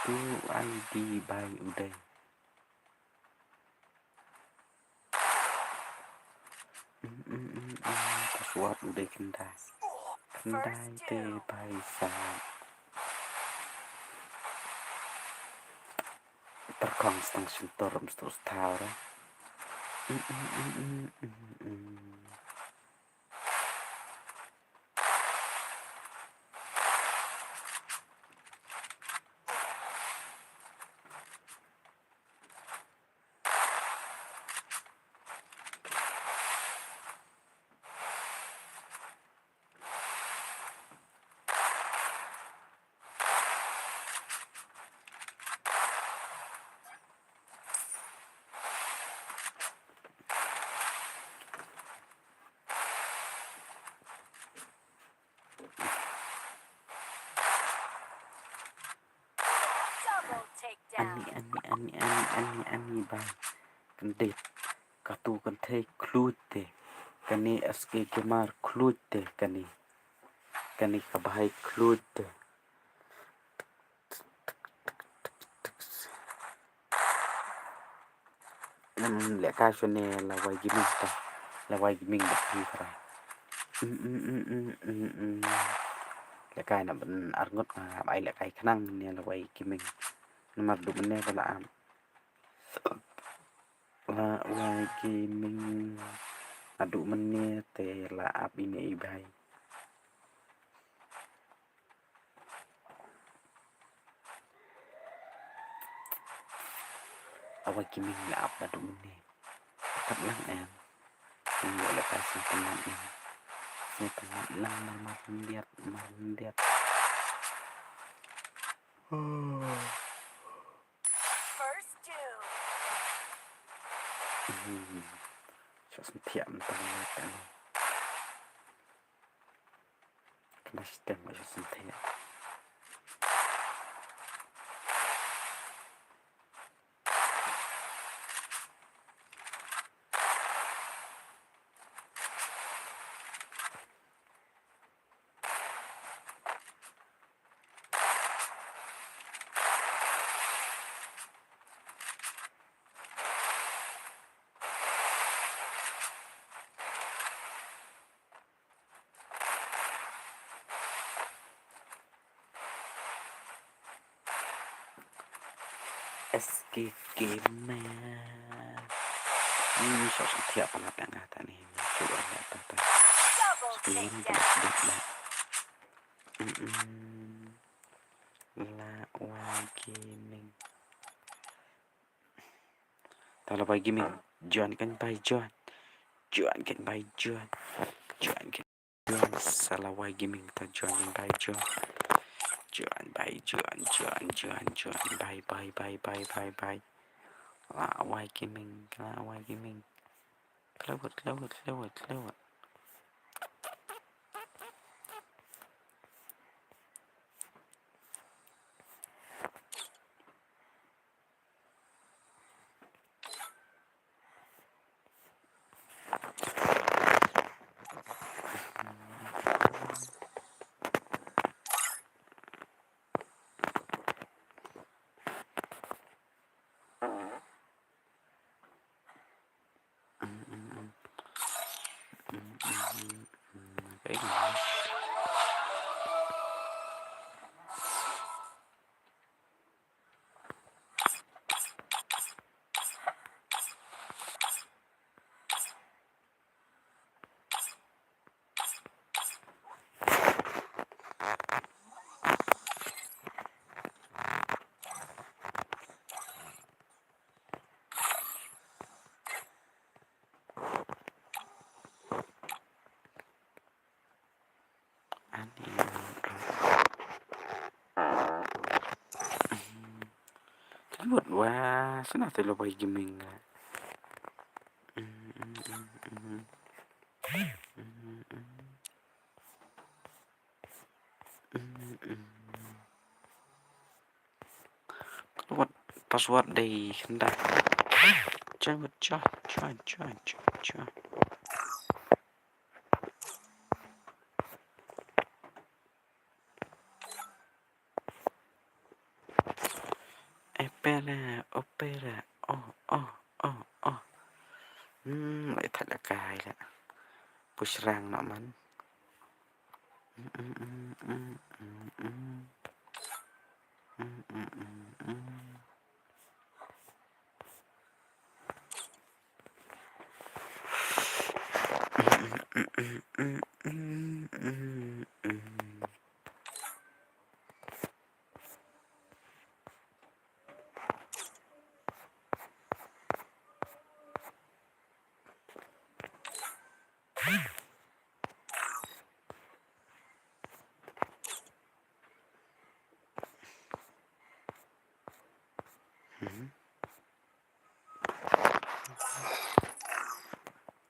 Tu I D bai u dei. Mm, mm, mm, mm. Password u dei khyndai. Khyndai te bai sa. Tyrkhong stang shyntur mstu sthaw re. Mm, mm, mm, mm, mm, mm. Ani, ani, ani, ani, ani, ani, bai. Kyndit. Katu kynthei khluit te. Kane S K Gamer khluit te kane. Kane ka bhai khluit te. Nam lehkai shane la wai gaming ta. La wai gaming ba ki trai. Mm, mm, mm, mm, mm, mm. Lehkai na ban arngut ma bai lehkai khnang ne la wai gaming. Namar du mane ba la am. La wai gaming. Adu mane te la ap ine i bai. Awa ki ming la ap ba dum ne. Kat lang em. Ni la ka sing teman em. Sing teman lang mar mar ndiat mar ndiat. First two. Hmm. Sha sentiak mentang mentang. Kena stem aja sentiak. S K Gamer. Hmm, sa sa thiap pala tang ah tani. Cuba lihat tang tang. Screen pala sedih lah. Mm-mm. La Wai Gaming. Ta la Wai Gaming. Join kan bai join. Join kan bai join. Join kan join. Sa la Wai Gaming ta join kan bai join. Join bai join join join join bai bai bai bai bai bai. La Wai Gaming, la Wai Gaming. Klewet, klewet, klewet, klewet. Ani. Tut wa sana te lo bai gaming. What password dei khynda. Join, join, join, join, join. Opera, opera, oh, oh, oh, oh. Hmm, lai thak la kai la. Pusrang nak man.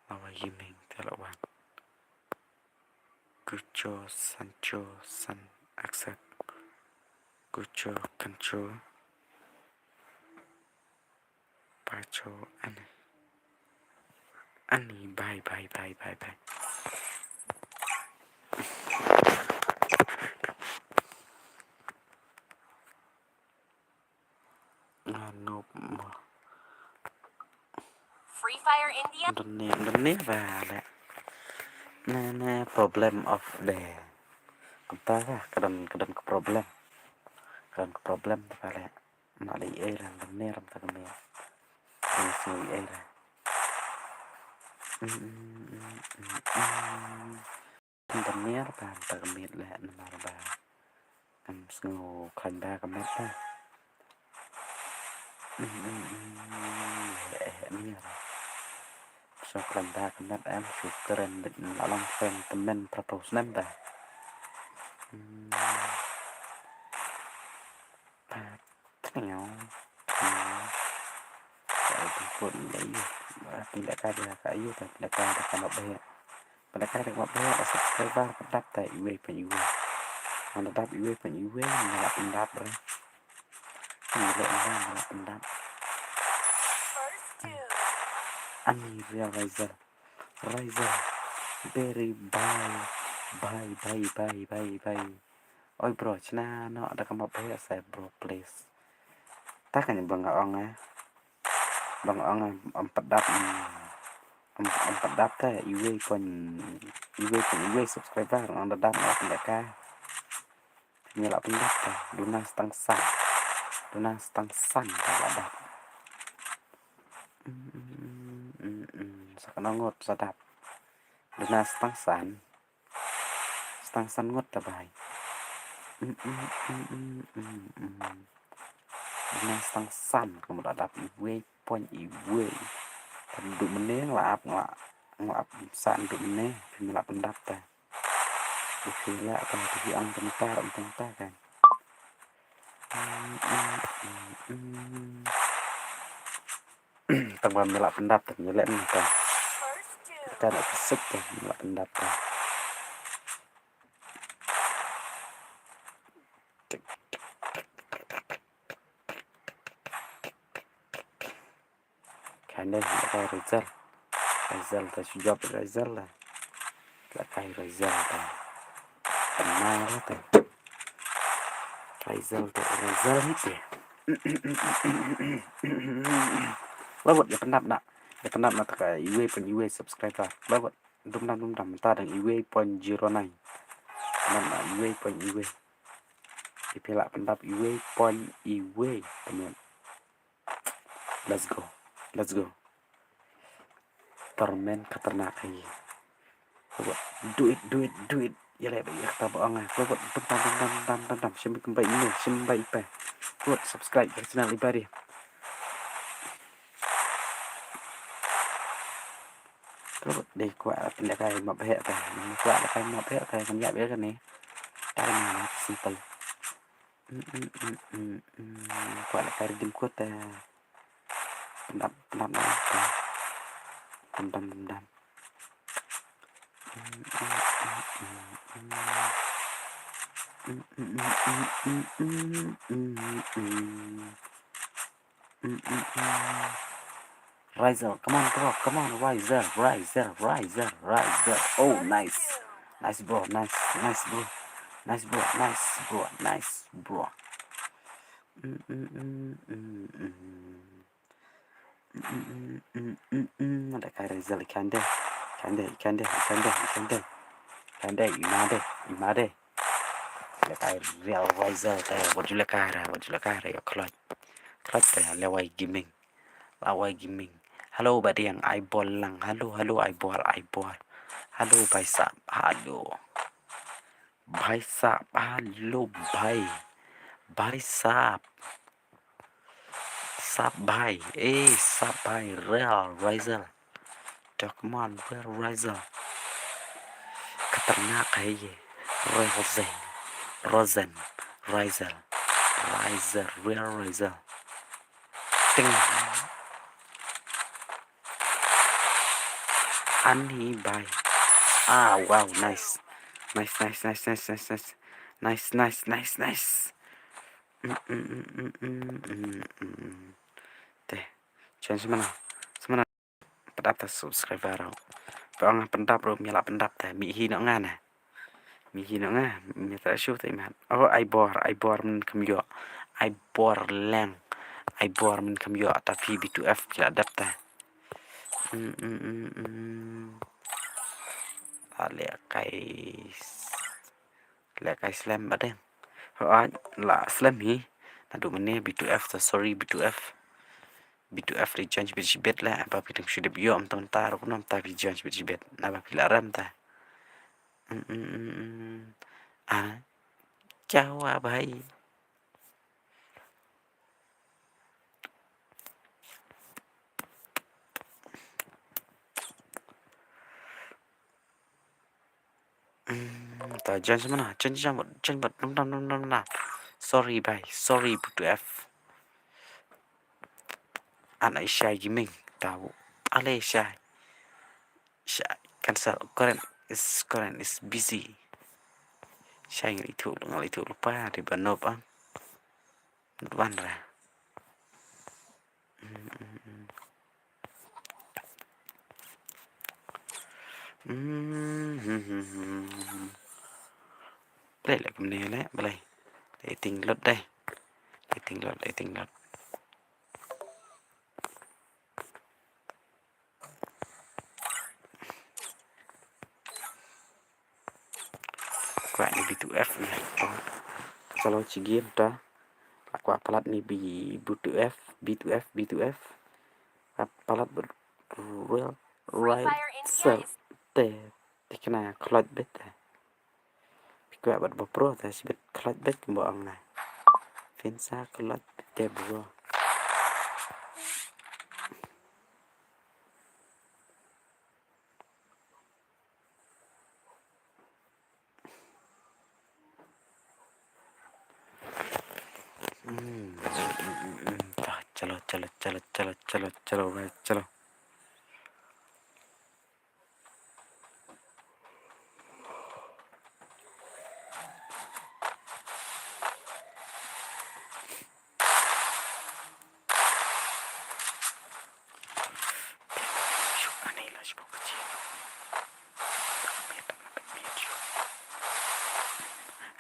Lawa Yiming te la wan. Kucho, Sancho, San, accept. Kucho, Kancho. Acho, ani. Ani, bye, bye, bye, bye, bye. Nga nop mo. Free Fire India. Dane, dane ba le. Ne, ne, problem of the. Kumta ka, ka don, ka don ka problem. Ka don ka problem ta ka le. Nga le ei la, dane ram ta ka me. Ei si ei la. Mm, mm, mm, mm, mm. Ynda mer ba ynda ka miet leh namar ba ngam sngew khlaiñ ba ka met ba. Leh eh mier. Sngew khlaiñ ba ka met em shu kren dik la long friend tymmen phra phew snem ba. Ba tniaw. Ka ai pynput ïa ïa. Ba pynlehkai da ka ïa, ba pynlehkai da ka map ba heh. Pynlehkai da ka map ba heh, ba subscriber ka dap ta iwei pa iwei. Ong da dap iwei pa iwei, nga la pyndap re. Nga la pyndap, nga la pyndap. Ani real Raizal. Raizal. Very bye. Bye, bye, bye, bye, bye. Oi bro, chna noh da ka map ba heh sa bro, please. Ta ka nyam ba nga ong eh. Ba nga ong eh, ym pat dap, ym, ym pat dap te, iwei point, iwei point iwei subscriber, ong da dap, ong da ka. Ngi la pyndap te, duna stang san. Duna stang san te la dap. Mm, mm, mm, mm, mm. Sa ka nongot sa dap. Duna stang san. Stang san ngut ta bai. Mm, mm, mm, mm, mm, mm. Duna stang san ka mut la dap iwei point iwei. Ka duk mene nga la ap, nga la, nga la ap san duk mene. Phi me la pyndap ta. Phi la ka, phi ong tang ta, ong tang ta kan. Mm, mm, mm, mm. Tang ba me la pyndap te, me leh mynta. Ka la pynsup te, me la pyndap te. Kane, lehkai Raizal. Raizal te, shu jop Raizal la. Lehkai Raizal te. Kane la te. Raizal te, Raizal hi te. Lawat, ïa pyndap na. Ïa pyndap na ta ka iwei point iwei subscriber. Lawat, dum dam, dum dam, mynta dang iwei point zero nine. Pyndap na iwei point iwei. Ïa phi lah pyndap iwei point iwei. Pyndap. Let's go. Let's go. Torment khatarnak hai. Do it, do it, do it. Ïa leh ba ïa kata ba ong ah. Khlawbot, dum dam, dum dam, dum dam, dum dam. Shim kumba ine, shim ba ipa. Khlawbot, subscribe ka channel iba dei. Khlawbot, dei kwah pynlehkai map heh ta. Kwah lehkai map heh ta, kan ïa bel kane. Ta kane, simple. Mm, mm, mm, mm, mm. Kwah lehkai riddim kut ta. Pyndap, pyndap na ta. Dum dam, dum dam. Mm, mm, mm, mm, mm. Mm, mm, mm, mm, mm, mm, mm, mm. Mm, mm, mm. Raizal, come on, bro, come on, Raizal, Raizal, Raizal, Raizal. Oh, nice. Nice, bro, nice, nice, bro. Nice, bro, nice, bro, nice, bro. Mm, mm, mm, mm, mm. Mm, mm, mm, mm, mm, mm. Lehkai Raizal, i kande. I kande, i kande, i kande, i kande. I kande, i ma de, i ma de. Lehkai real Raizal te, wat ju lehkai re, wat ju lehkai re, ïa khlot. Khlot te, Lewai Gaming. Lewai Gaming. Hello, Badiang, Aibol lang. Hello, hello, Aibol, Aibol. Hello, Baisap. Hello. Baisap. Hello, Bai. Baisap. Sap Bai. Eh, Sap Bai. Real Raizal. Dok man, real Raizal. Khatarnak hai ye. Real Zen. Rozen. Raizal. Raizal. Real Raizal. Ting. Ani bai. Ah, wow, nice. Nice, nice, nice, nice, nice, nice. Nice, nice, nice, nice. Mm, mm, mm, mm, mm, mm, mm. Te. Jan semana. Semana. Pyndap ta subscriber ruh. Ba nga pyndap ruh, me la pyndap ta. Mi hi noh nga na. Mi hi noh nga. Mi ta shu ta imat. Oh, ai bor, ai bor men kam ïoh. Ai bor leng. Ai bor men kam ïoh. Ta phi B two F phi la dep ta. Hmm, hmm, hmm, hmm. Ale kai. Leh kai slem ba deng. Ho, ah, la slem hi. Naduh mynne B two F ta, sorry B two F. B two F dei join shibit shibit leh. Ba phi dang shu dep ïoh mynta mynta ruh kumno mynta phi join shibit shibit. Naba phi la rem ta. Mm, mm, mm, mm. Ah, jawa bhai. Hmm, ta jan semana, jan, jan, jan, jan, dum, dum, dum, dum, dum. Sorry, bhai. Sorry, B two F. Ana shai gaming, ta. Ale shai. Shai, cancel. Current is, current is busy. Shai ngal itu, ngal itu lupa, di banop, ah. Ban ra. Hmm, hmm, hmm. Hmm, hmm, hmm, hmm, hmm. Balei leh kumne leh, balei. Dei ting lut dei. Dei ting lut, dei ting lut. Kwah ni B two F ni. Chalo, chi game ta. Kwah palat ni B, B two F, B two F, B two F. Kwah palat bad Real Riser te, te kane khlot bet te. Kwah bad ba pro te sibet khlot bet kumba ong na. Phin sa khlot bet te bro. Hmm, hmm, hmm, hmm, hmm. Ta, chalo, chalo, chalo, chalo, chalo, chalo, guys, chalo.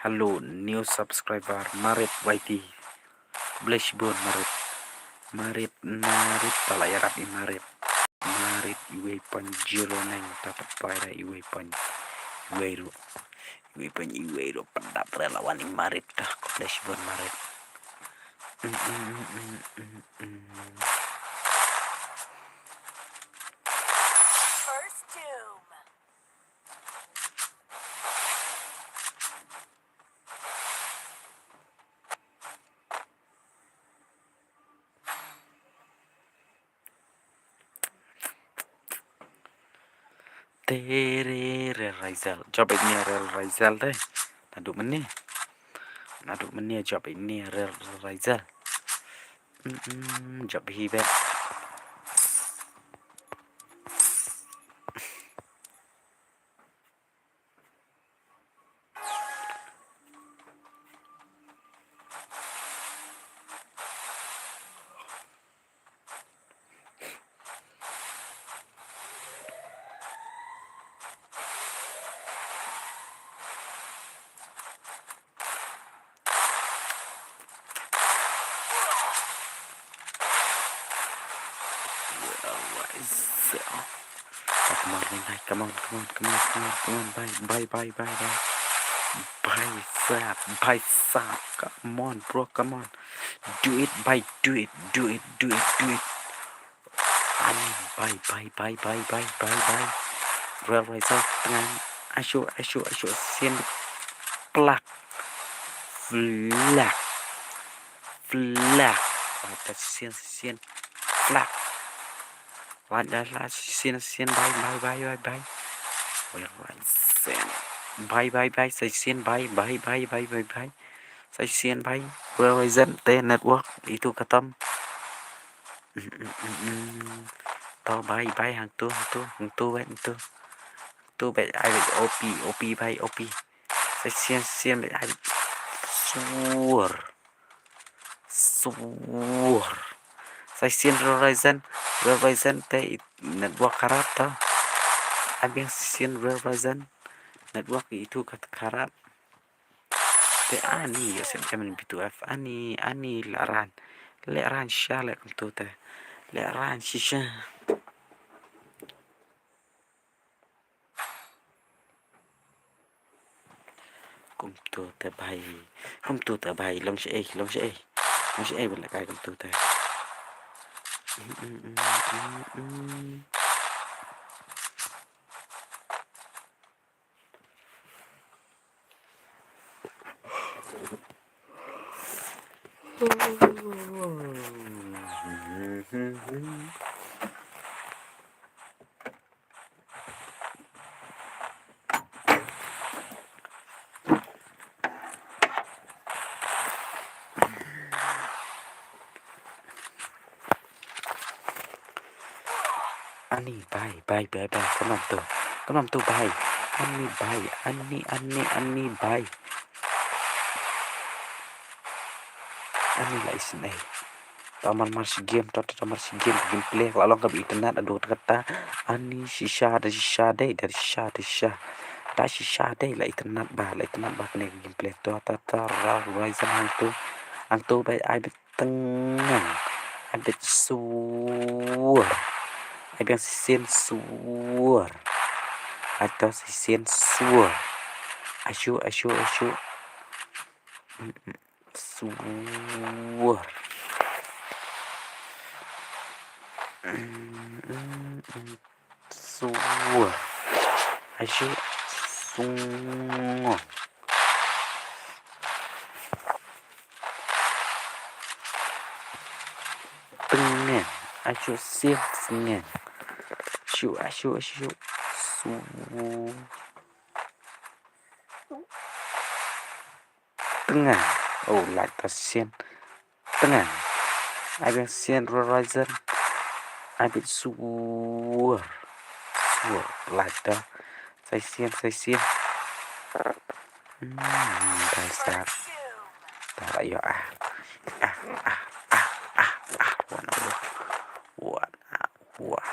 Hello, new subscriber, Marit Y T. Bless bun, Marit. Marit, Marit, pala ïarap i Marit. Marit, iwei point zero nine, ta pat pai da iwei point iwei ruh. Iwei point iwei ruh, pat dap re lawan i Marit, ta. Bless bun, Marit. Mm, mm, mm, mm, mm, mm. First Doom. Tere re Raizal. Jop ini re Raizal deh. Naduh mene. Naduh mene jop ini re Raizal. Mm-mm, jop hi bet. Come on, come on, come on, come on, come on, come on, bye, bye, bye, bye, bye. Bye, Sap, bye, Sap. Come on, bro, come on. Do it, bye, do it, do it, do it, do it. Ani, bye, bye, bye, bye. Railway South, tngan. Ashu, ashu, ashu, sien. Plak. Flak. Flak. Bye, bye, sien, sien. Flak. Lait, lait, lait, sien, sien, bye, bye, bye, bye, bye. Railway South. Bye, bye, bye, sa sien, bye, bye, bye, bye, bye, bye. Sa sien, bye. Railway South, te network, itu khatam. To bye bye hangtu, hangtu, hangtu bad, hangtu. Hangtu bad, ai bad, O P, O P bad, O P. Sa sien, sien bad, ai bad. Sur. Sur. Sa shisien Verizon, Verizon te i network kharap to. Ai biang sa shisien Verizon, network itu ka kharap. Te ani ïoh shisha ka min B two F, ani, ani lehrain. Lehrain shisha leh kumto te. Lehrain shisha. Kumto te bhai. Kumto te bhai. Long shaei, long shaei. Long shaei ban lehkai kumto te. Ani bai, bai, bai, bai. Kumno to? Kumno to bai? Ani bai, ani, ani, ani bai. Ani la isnei. Ta mar mar shi game, ta ta mar shi game, game play, la long ka bi internet, aduh kata. Ani shisha da shisha dei, da shisha, da shisha. Da shisha dei, la internet ba, la internet ba kane game play. Ta ta ta ra, Verizon hangto. Hangto bai ai bit tngen. Ai bit sur. Ai biang shisien sur. Ai to shisien sur. Ashu, ashu, ashu. Sur. Sur. Ashu. Sung. Tngen. Ashu sien tngen. Shu, ashu, ashu. Su. Tngen. Oh, lait ta sien. Tngen. Ai biang sien Verizon. Ai bit sur. Sur. Lait ta. Sa sien, sa sien. Hmm, dasar. Ta la ïoh ah. Ah, ah, ah, ah, ah. Wan ah. Wan ah. Wah.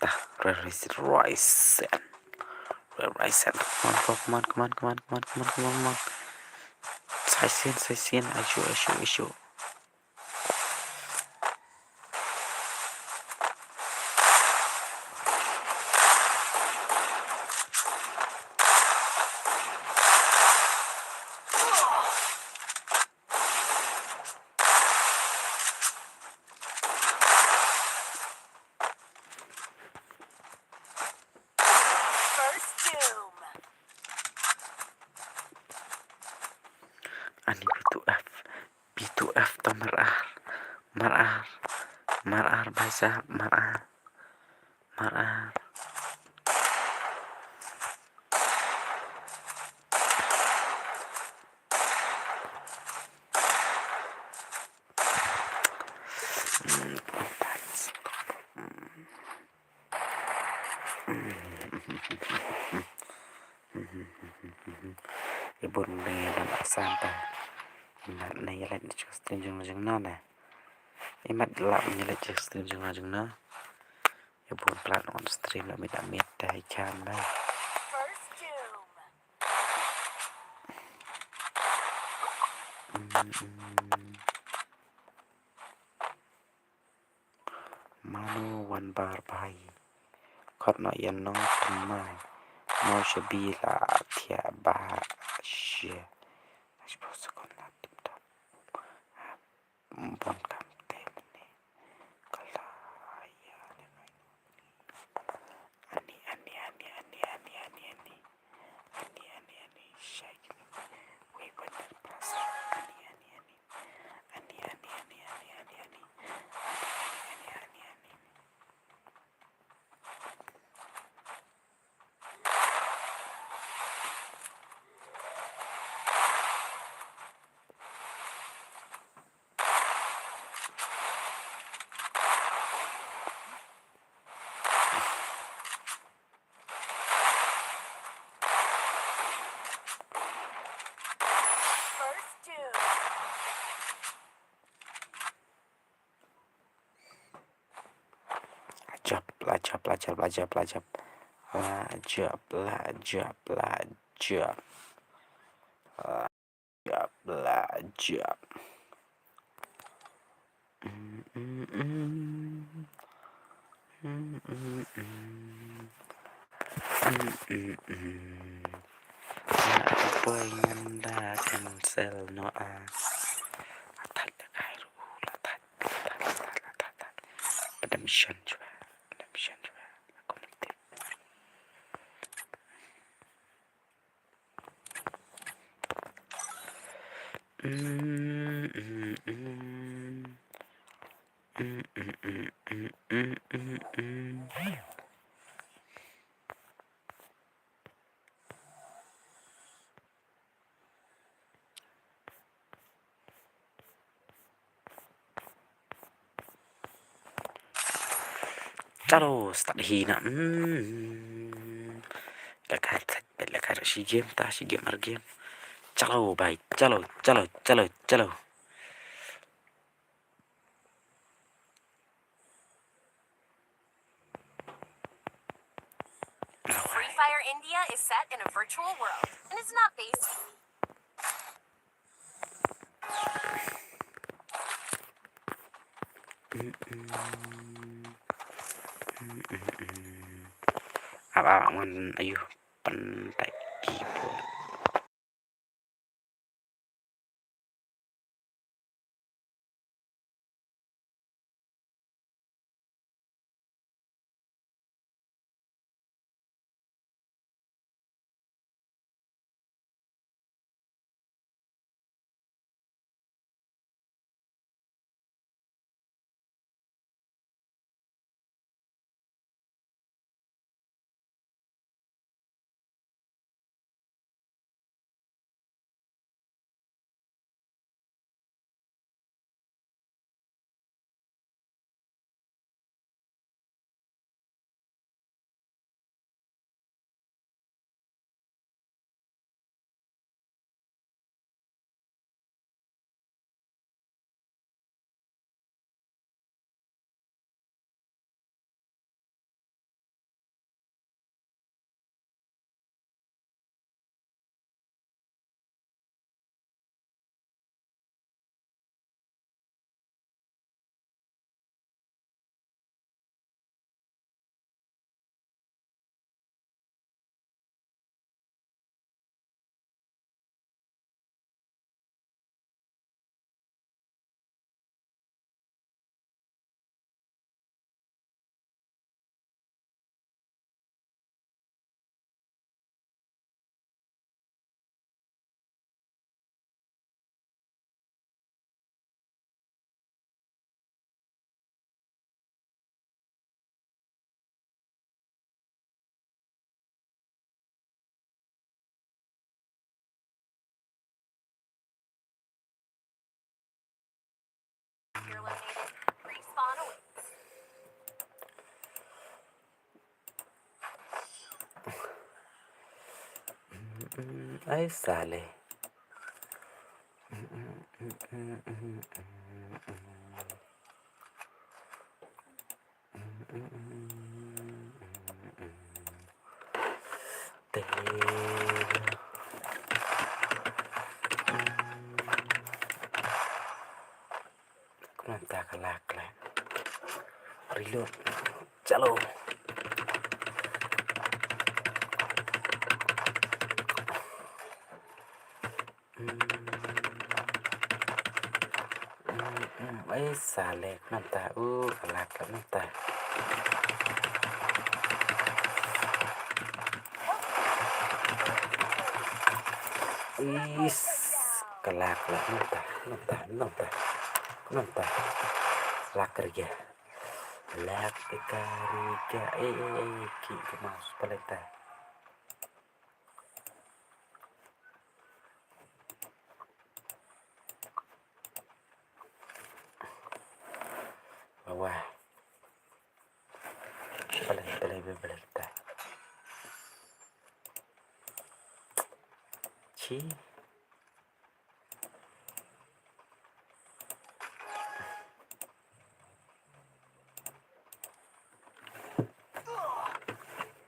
Tah, where is it? Ryzen. Where Ryzen? Come on, come on, come on, come on, come on, come on, come on, come on. Sa shisien, sa shisien, ayo, ayo, ayo. First Doom. Ani B two F. B two F to marar. Marar. Marar, bhai sahab, marar. Marar. Ibun ne ban asam ta. Imat ne ïa leit na stream jong jong na ne. Imat lap ne ïa leit stream jong jong na. Ibun plat on stream la mit amit ta i chan ba. Mano wan bar bai. Khot no ïa nong tymai. Mo shabi la thiah ba she. Ashpo sekon la tip top. Bon kam te mene. Kala ya le mai. Ani, ani, ani, ani, ani, ani, ani. Ani, ani, ani, shai kini. Wei ban plus. Ani, ani, ani. Ani, ani, ani, ani, ani, ani. Ani, ani, ani, ani, ani. jap, la jap, la jap. La jap, la jap, la jap. La jap, la jap. Mm, mm, mm. Mm, mm, mm. Mm, mm, mm. Nga poi ngan da cancel noh. Atat da kai ruh, la tat, la tat, la tat, la tat. Redemption shuwa, redemption shuwa. Aku mesti. Mm, mm, mm. Mm, mm, mm. Chalo, start hi na. Hmm. Laka, laka, shi game ta, shi game ar game. Chalo, bhai. Chalo, chalo, chalo, chalo. Free Fire India is set in a virtual world and is not based. Ap, ap, ngan ayu pyntai keyboard. Ai sale. Te. Kumta ka lak leh. Reload. Chalo. Hmm. Hmm, hmm. Ai sale, kumta. Uh, ka lak kumta. Is, ka lak, lak, kumta, kumta, kumta, kumta. Lak ka ri ka. Lak ka ri ka. Eh, eh, eh, ki, ki mas, paleta. Wah, wah. Balai, balai, balai, balai kita. Ci.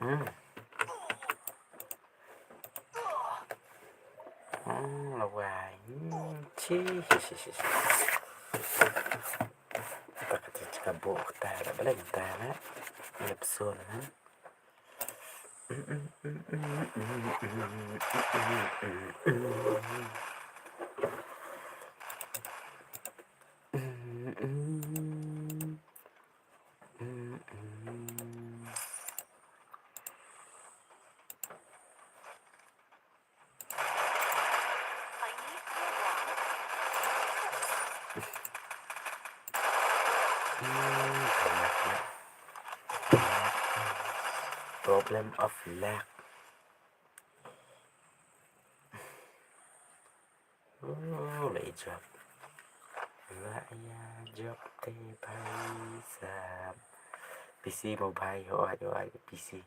Hmm. Hmm, la wai. Hmm, chi, chi, chi, chi, chi. Ta ka ta ka bo ta la bala ta na. Lep sun na. Problem of lag. Oh, la i jop. La ïa jop te bhai sahab. P C mo bhai, ho ai, ho ai, P C.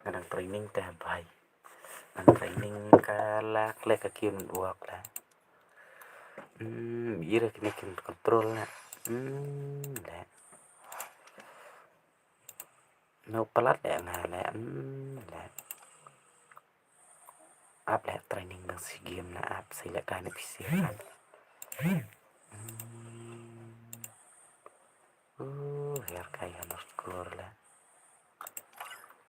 Nga dang training te bhai. Ngan training ka la kle ka kiew network la. Hmm, ira kine kin control la. Hmm, la. No palat la nga la. Hmm, la. Ap la training bang si game la ap si la ka ne P C la.